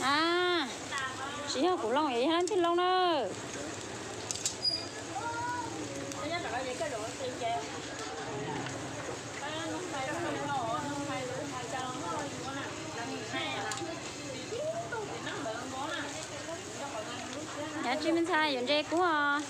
A, tsis yog kuv loo, yog leej twg loo na. Yav tsis me ntxhais yuav ntse kuv os.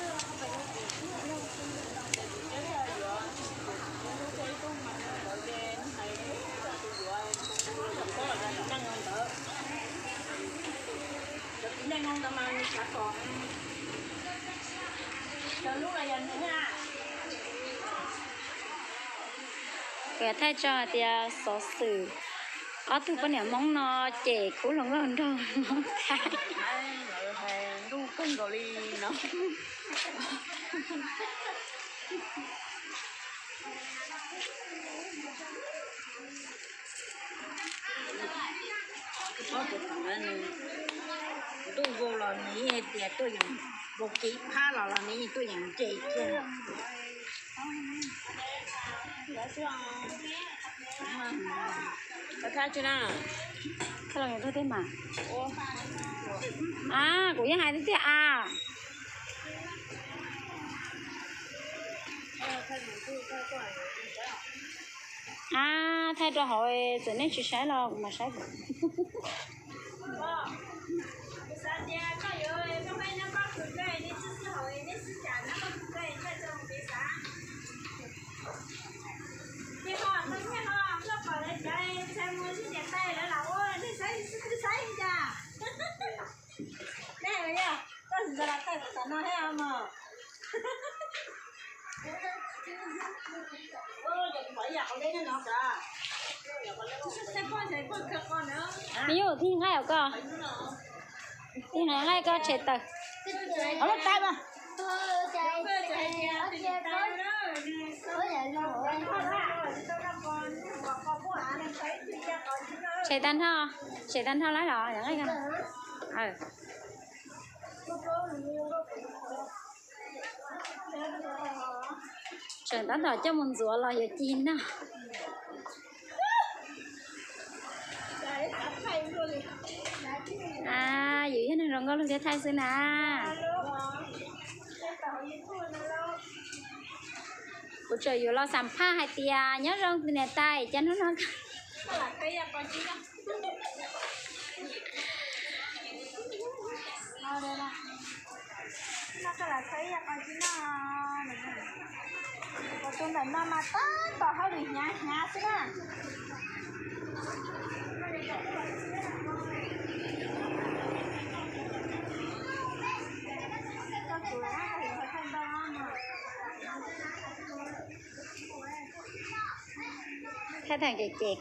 Kuv thaij tso hais tias xov xwm ob tug poj niam Hmoob no cem khub hluas nkauj nraug Hmoob Thaib. Ntuj vau los nws yeej hais tias tuaj yeem, vau kev phab los los nws yeej tuaj yeem ntse kiag. Thaj los tej mas, a, kuv yeej hais tiag tiag a. A, thaij rau hauv, txawm nej tsis saib los kuv mam saib. Me nyuam, thij nqaij os koj. Thij nqaij koj tshem tawm. Ov, lub tais mas. Tshem tag nrho, tshem tag nrho lawm los yog nqaij koj. Tseem tab tom coj mus ntxuav los yuav ci noj. A, yus yog neeg zoo nkauj luag thiaj thaij xwb na. Kuv tseem yuav los xam phaj hais tias nyob zoo tus niam tais, cas hnub no tus ntawm no mas tab tom hauj lwm hnyav hnyav xwb na. Thaij thaij cem cem